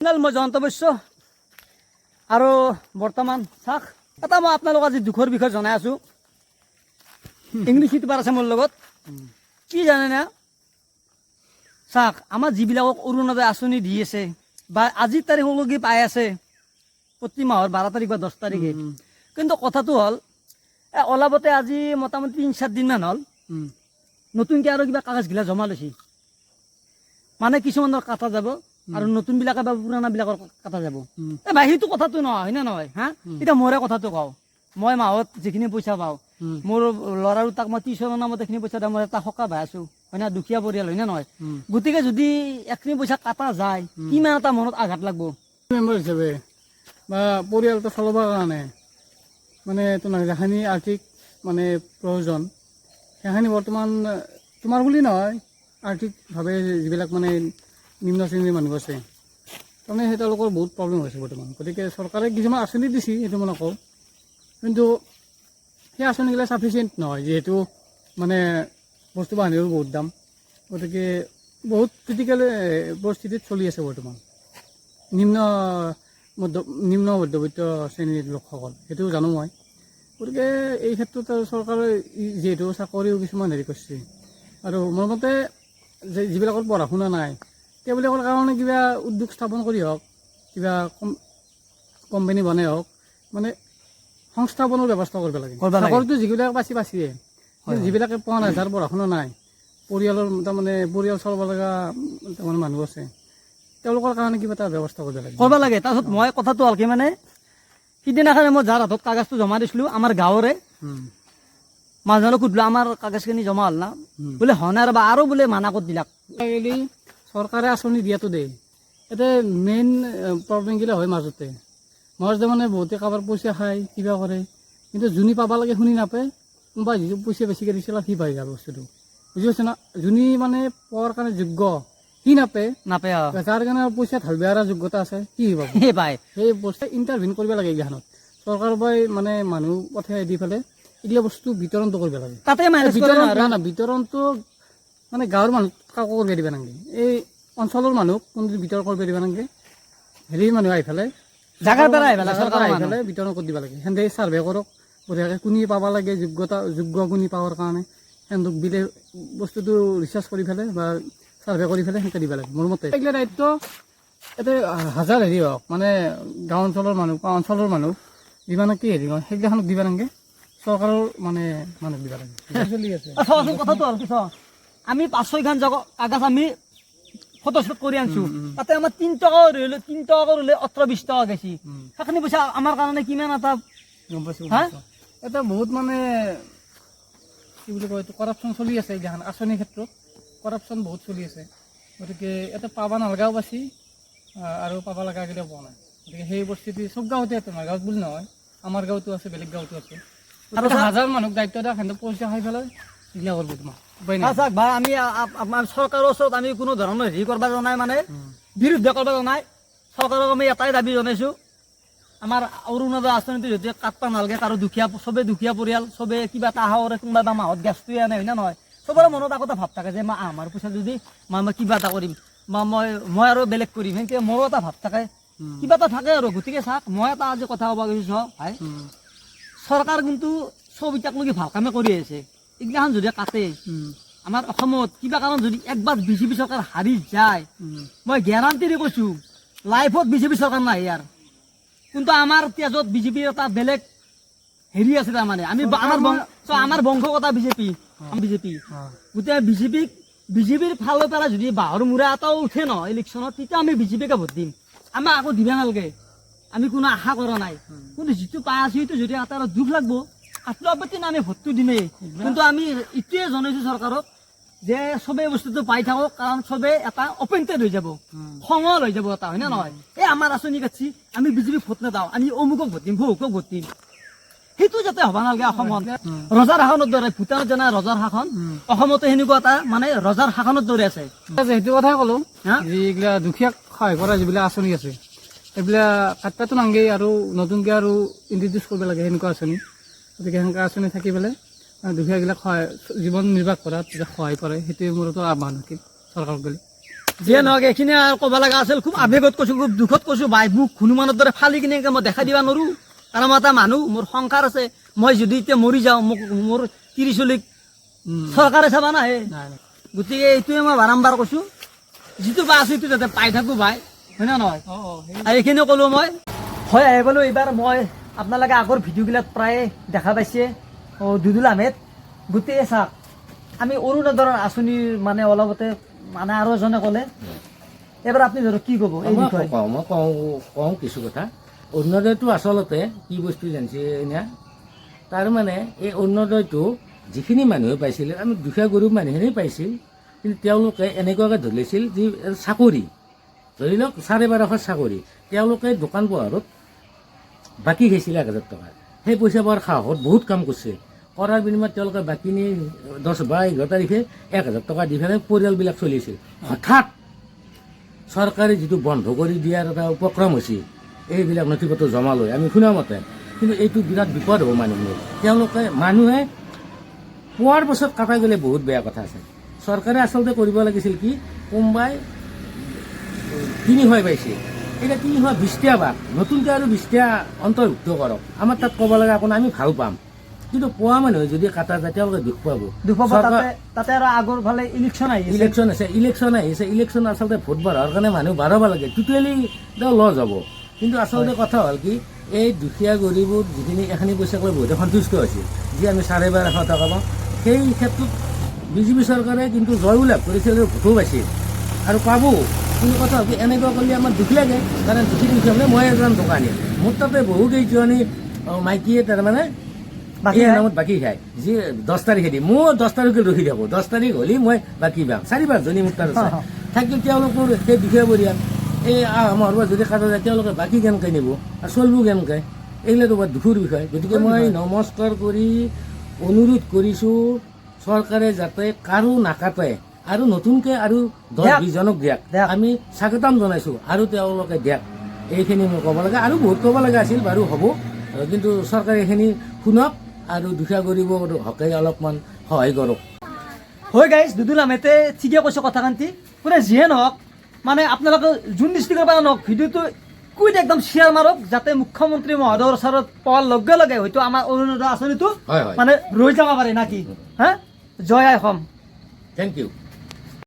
মই জয়ন্ত বৈশ্য আৰু বৰ্তমান চাওক, এটা মই আপোনালোক আজি দুখৰ বিষয়ে জনাই আছোঁ। ইংলিছ ইউটিউবাৰ আছে মোৰ লগত। কি জানেনে, চাওক, আমাৰ যিবিলাকক অৰুণোদয় আঁচনি দি আছে বা আজিৰ তাৰিখলৈকে পাই আছে প্ৰতি মাহৰ 12 তাৰিখ বা 10 তাৰিখে, কিন্তু কথাটো হ'ল, অলপতে আজি মোটামুটি 3-4 দিনমান হ'ল, নতুনকৈ আৰু কিবা কাগজগিলা জমা লৈছে। মানে কিছুমানৰ কাটা যাব আৰু নতুনবিলাকে বা পুৰণাবিলাকৰ কাটা যাব। এ ভাই, সেইটো কথাটো নহয়, হয় নে নহয়? হা, এতিয়া মোৰে কথাটো কওঁ। মই মাহত যিখিনি পইচা পাওঁ, মোৰ ল'ৰাৰ তাক মই টিউচনৰ নামত এইখিনি পইচা দিওঁ। মই এটা সকা ভাই আছো, হয় না? দুখীয়া পৰিয়াল, হয় নে নহয়? গতিকে যদি এইখিনি পইচা কাটা যায়, কিমান এটা মনত আঘাত লাগব। মেম্বাৰ হিচাপে বা পৰিয়ালটো চলাবৰ কাৰণে মানে তোমাৰ যিখিনি আৰ্থিক মানে প্ৰয়োজন, সেইখিনি বৰ্তমান তোমাৰ বুলি নহয়, আৰ্থিকভাৱে যিবিলাক মানে নিম্ন শ্ৰেণীৰ মানুহ আছে, তাৰমানে সেই তেওঁলোকৰ বহুত প্ৰব্লেম হৈছে বৰ্তমান। গতিকে চৰকাৰে কিছুমান আঁচনি দিছে, সেইটো মই নকওঁ, কিন্তু সেই আঁচনিগিলা চাফিচিয়েণ্ট নহয়, যিহেতু মানে বস্তু বাহানিৰো বহুত দাম। গতিকে বহুত ক্ৰিটিকেল পৰিস্থিতিত চলি আছে বৰ্তমান নিম্ন মধ্যবিত্ত শ্ৰেণীৰ লোকসকল, সেইটো জানো মই। গতিকে এই ক্ষেত্ৰত আৰু চৰকাৰে যিহেতু চাকৰিও কিছুমান হেৰি কৰিছে আৰু মোৰ মতে যে যিবিলাকৰ পঢ়া শুনা নাই, তেওঁলোকৰ কাৰণে কিবা উদ্যোগ স্থাপন কৰি হওক, কিবা কোম্পানী বনাই হওক, মানে সংস্থাপনৰ ব্যৱস্থা কৰিব লাগে। কৰিব লাগে। চাকৰিটো যিবিলাক পাইছে পাইছে, কিন্তু যিবিলাকে পোৱা নাই, যাৰ পঢ়া শুনা নাই, পৰিয়ালৰ তাৰমানে পৰিয়াল চলাব লগা তাৰমানে মানুহ আছে, তেওঁলোকৰ কাৰণে কিবা এটা ব্যৱস্থা কৰিব লাগে। কৰিব লাগে। তাৰপিছত মই কথাটো হ'ল কি, মানে সিদিনাখনে মই যাৰ হাতত কাগজটো জমা দিছিলোঁ, আমাৰ গাঁৱৰে মানুহজনক সুধিলোঁ, আমাৰ কাগজখিনি জমা হ'ল না? বোলে হোৱা নাই ৰ'বা, আৰু বোলে মানা কৰি দিলাক। আজিকালি চৰকাৰে আঁচনি দিয়াটো দেই, ইয়াতে মেইন প্ৰব্লেমগিলা হয় মাজতে মাজতে মানে বহুতে কাৰোবাৰ পইচা খায়, কিবা কৰে, কিন্তু যোনে পাব লাগে শুনি নাপায়। কোনোবা যিটো পইচা বেছিকৈ দিছিল, সি পাই যায় বস্তুটো, বুজি পাইছে না? যোনে মানে পোৱাৰ কাৰণে যোগ্য, সি নাপায়। নাপায় অ। যাৰ কাৰণে পইচা ঢালব পৰা যোগ্যতা আছে, সি পাব। সেই পায়। সেই বস্তু ইণ্টাৰভিন কৰিব লাগে এইগিলাখনত। চৰকাৰৰ পৰাই মানে মানুহ পঠাই দি পেলাই এইগিলা বস্তু বিতৰণটো কৰিব লাগে। তাতে মাইনাছ কৰে। বিতৰণ নহয়। না না, বিতৰণটো মানে গাঁৱৰ মানুহ কাকো কৰিব দিব নালাগে। এই অঞ্চলৰ মানুহক কোনো বিতৰণ কৰিব দিব নালাগে। হেৰি মানুহ আহি পেলাই জাগাৰ পৰা আহি পেলাই, জাগাৰ চৰকাৰৰ পৰা আহি মানুহ। পেলাই বিতৰণ কৰি দিব লাগে। সেনেকৈ ছাৰ্ভে কৰক বঢ়িয়াকৈ, কোনে পাব লাগে, যোগ্যতা যোগ্য কোনে পাৱাৰ কাৰণে, সেহেঁতক দিলে বস্তুটো ৰিচাৰ্চ কৰি পেলাই বা ছাৰ্ভে কৰি পেলাই সেনেকৈ দিব লাগে মোৰ মতে। এইগিলা দায়িত্ব ইয়াতে হাজাৰ হেৰি হওক, মানে গাঁও অঞ্চলৰ মানুহ বা অঞ্চলৰ মানুহ যিমানে কি হেৰি হয়, সেইগিলাখনক দিব নালাগে, চৰকাৰৰ মানে মানুহক দিব লাগে। চলি আছে। চাচোন, কথাটো হ'ল কি, আমি পাঁচ ছয়খন কাগজ আমি ফটোশ্বপ কৰি আনছো। তাতে আমাৰ 3 টকা ৰ'লে, 3 টকা ৰ'লে 18-20 টকা গেছি। সেইখিনি পইচা আমাৰ কাৰণে কিমান এটা গম পাইছোঁ। হা? গম পাইছোঁ। এটা বহুত মানে কি বুলি কয়, এইটো কৰাপশ্যন চলি আছে এইগিলাখান আঁচনিৰ ক্ষেত্ৰত, কৰাপশ্যন বহুত চলি আছে। গতিকে ইয়াতে পাব নালগাও পাইছি আৰু পাব লগা গিলাও পোৱা নাই। গতিকে সেই পৰিস্থিতি চব গাঁৱতে আছে, আমাৰ গাঁৱত বুলি নহয়, আমাৰ গাঁৱতো আছে, বেলেগ গাঁৱতো আছে। আৰু আৰু হাজাৰ মানুহক দায়িত্ব দিয়া, সিহঁতে পইচা খাই পেলাই এইগিলা কৰিব, তোমাক উপায় নাই। চাওক ভাই, আমি আমাৰ চৰকাৰৰ ওচৰত আমি কোনো ধৰণৰ হেৰি কৰিব যোৱা নাই, মানে বিৰুদ্ধে কৰিব যোৱা নাই। চৰকাৰক আমি এটাই দাবী জনাইছোঁ, আমাৰ অৰুণোদয় আঁচনিটো যদি কাটবা নালাগে। কাৰো দুখীয়া, চবে দুখীয়া পৰিয়াল, চবে কিবা এটা আশা কৰে, কোনোবা বা মাহত গেছটোৱে আনে, হয় নে নহয়? চবৰে মনত আগতে ভাৱ থাকে যে আমাৰ পইচা যদি মই কিবা এটা কৰিম বা মই আৰু বেলেগ কৰিম, সেনেকৈ মোৰো এটা ভাৱ থাকে, কিবা এটা থাকে আৰু। গতিকে চাওক, মই এটা আজি কথা ক'ব গৈছোঁ, চাওক ভাই, চৰকাৰ কিন্তু চব এতিয়ালৈকে ভাল কামে কৰি আছে। এইগিলাখন যদি কাটে, আমাৰ অসমত কিবা কাৰণ যদি একবাৰ বিজেপি চৰকাৰ হাৰি যায়, মই গেৰাণ্টিৰে কৈছোঁ, লাইফত বিজেপি চৰকাৰ নাই ইয়াৰ। কিন্তু আমাৰ তেজত বিজেপিৰ এটা বেলেগ হেৰি আছে। তাৰমানে আমি আমাৰ বংশগত বিজেপি, বিজেপি। গোটেই বিজেপিৰ ফালৰ পৰা যদি বাঁহৰ মূৰা এটাও উঠে ন ইলেকশ্যনত, তেতিয়া আমি বিজেপিকে ভোট দিম। আমাক আকৌ দিব নালাগে, আমি কোনো আশা কৰা নাই। কিন্তু যিটো পাই আছো, সেইটো যদি এটা আৰু দুখ লাগব। কাটলো আপত্তি নাই, আমি ভোটটো দিমেই। কিন্তু আমি এইটোৱে জনাইছো চৰকাৰক যে চবেই বস্তুটো পাই থাকক, কাৰণ চবে এটা অপেণ্টেড হৈ যাব, খঙল হৈ যাব এটা, হয় নে নহয়? এই আমাৰ আঁচনি কাটছি, আমি বিজেপি ভোট নাযাওঁ, আমি অমুকক ভোট দিম, বহুকক ভোট দিম। সেইটো যাতে হ'ব নালাগে অসমত। ৰজাৰ শাসনৰ দৰে, ভূটানত যেনে ৰজাৰ শাসন, অসমতো সেনেকুৱা এটা মানে ৰজাৰ শাসনৰ দৰে আছে। সেইটো কথাই ক'লো। হা? যিগিলা দুখীয়াক সহায় কৰা যিবিলাক আঁচনি আছে, সেইবিলাক কাটবাটো নাংগেই আৰু নতুনকৈ আৰু ইণ্ট্ৰডিউচ কৰিব লাগে সেনেকুৱা আঁচনি। গতিকে সেনেকুৱা আঁচনি থাকি পেলাই দুখীয়াগিলাক সহায়, জীৱন নিৰ্বাহ কৰাত যাতে সহায় কৰে, সেইটোৱে মোৰ আহ্বান থাকিল চৰকাৰক গ'লে। যিয়ে নহওক, এইখিনি আৰু ক'ব লগা আছিল। খুব আৱেগত কৈছোঁ, খুব দুখত কৈছোঁ ভাই। মোক হনুমানৰ দৰে ফালি কিনে এনেকে মই দেখাই দিব নোৱাৰোঁ, কাৰণ মই এটা মানুহ, মোৰ সংসাৰ আছে। মই যদি এতিয়া মৰি যাওঁ, মোক মোৰ তিৰি চলিক চৰকাৰে চাব নাহে। নাই নাই। গতিকে এইটোৱে মই বাৰম্বাৰ কৈছোঁ, যিটো পাই আছোঁ সেইটো যাতে পাই থাকোঁ ভাই, হয় নে নহয়? অঁ অঁ আৰু এইখিনি ক'লো মই। হয়, আহি পালোঁ। এইবাৰ মই আপোনালোকে আগৰ ভিডিঅ'বিলাক প্ৰায়ে দেখা পাইছে, দুদুল আহমেদ। গোটেই চাওক, আমি অৰুণোদয়ৰ আঁচনিৰ মানে অলপতে মানে আৰু এজনে ক'লে, এইবাৰ আপুনি ধৰক কি ক'ব এই মই বিষয়ে? কওঁ, মই কওঁ কওঁ কিছু কথা। অৰুণোদয়টো আচলতে কি বস্তু জানিছে না? তাৰমানে এই অৰুণোদয়টো যিখিনি মানুহে পাইছিলে, আমি দুখীয়া গৰীব মানুহখিনিয়ে পাইছিল। কিন্তু তেওঁলোকে এনেকুৱাকৈ ধৰিছিল যি চাকৰি, ধৰি লওক 1250 চাকৰি, তেওঁলোকে দোকান পোহাৰত বাকী খাইছিল 1000 টকা। সেই পইচা পোৱাৰ সাহসত বহুত কাম কৰিছে। কৰাৰ বিনিময়ত তেওঁলোকে বাকী নি 10 বা 11 তাৰিখে 1000 টকা দি পেলাই পৰিয়ালবিলাক চলিছিল। হঠাৎ চৰকাৰে যিটো বন্ধ কৰি দিয়াৰ এটা উপক্ৰম হৈছে, এইবিলাক নথি পত্ৰ জমা লৈ আমি শুনা মতে, কিন্তু এইটো বিৰাট বিপদ হ'ব মানুহৰ। তেওঁলোকে মানুহে পোৱাৰ পাছত কাটা গ'লে বহুত বেয়া কথা আছে। চৰকাৰে আচলতে কৰিব লাগিছিল কি, কোনোবাই 300 পাইছে, এতিয়া 320টা বাক নতুনকৈ আৰু 20টা অন্তৰ্ভুক্ত কৰক। আমাৰ তাত ক'ব লগা একো নাই, আমি ভাল পাম। কিন্তু পোৱা মানুহে যদি কাটা যায়, তেওঁলোকে দুখ পাব। দুখ পাব। তাতে আৰু আগৰ ফালে ইলেকশ্যন আহি আছে। ইলেকশ্যন আছে, ইলেকশ্যন আহিছে। ইলেকশ্যন আচলতে ভোট বঢ়াৰ কাৰণে মানুহ বাঢ়াব লাগে, টোটেলি লছ হ'ব। কিন্তু আচলতে কথা হ'ল কি, এই দুখীয়া গৰীবৰ যিখিনি এখিনি পইচাক লৈ বহুতে সন্তুষ্ট হৈছিল যে আমি 1250 টকা পাওঁ, সেই ক্ষেত্ৰত বিজেপি চৰকাৰে কিন্তু জয়ো লাভ কৰিছিল আৰু ভোটো পাইছিল আৰু পাব। কিন্তু কথা হ'ল কি, এনেকুৱা কৰিলে আমাৰ দুখ লাগে। কাৰণ দুখী দুখীয়া মানে মই এজন দোকানী, মোৰ তাতে বহু কেইজনী মাইকীয়ে তাৰমানে বাকী এই খায়? নামত বাকী খায়। যি 10 তাৰিখে দিম, মই 10 তাৰিখে ৰখি থাকোঁ, 10 তাৰিখ হ'লে মই বাকী পাম। চাৰি পাঁচজনী মোৰ তাত আছে থাকিল। তেওঁলোকৰ সেই দুখীয়া পৰিয়াল, এই আহ মাহৰ পৰা যদি কাটা যায়, তেওঁলোকে বাকী কেনেকৈ নিব আৰু চলিব কেনেকৈ? এইগিলাটো বৰ দুখৰ বিষয়। গতিকে মই নমস্কাৰ কৰি অনুৰোধ কৰিছোঁ, চৰকাৰে যাতে কাৰো নাকাটে আৰু নতুনকৈ আৰু 10 দিয়ক। 20জনক দিয়ক। দিয়ক। আমি স্বাগতম জনাইছোঁ আৰু তেওঁলোকে দিয়ক। এইখিনি মই ক'ব লাগে আৰু বহুত ক'ব লগা আছিল বাৰু, হ'ব। কিন্তু চৰকাৰে এইখিনি শুনক আৰু দুখীয়া গৰীবৰ হকে অলপমান সহায় কৰক। হয় গাইজ, দুদুল আহমেদে ঠিকে কৈছে কথাখান্তি। কোনে যিয়ে নহওক, মানে আপোনালোকে যোন ডিষ্ট্ৰিক্টৰ পৰা নহওক, ভিডিঅ'টো কুইত একদম শ্বেয়াৰ মাৰক, যাতে মুখ্যমন্ত্ৰী মহোদয়ৰ ওচৰত পোৱাৰ লগে লগে হয়তো আমাৰ অৰুণোদয় আঁচনিটো হয়, হয়। মানে ৰৈ যাব পাৰে, নাকি? হা, জয় আই অসম। Thank U.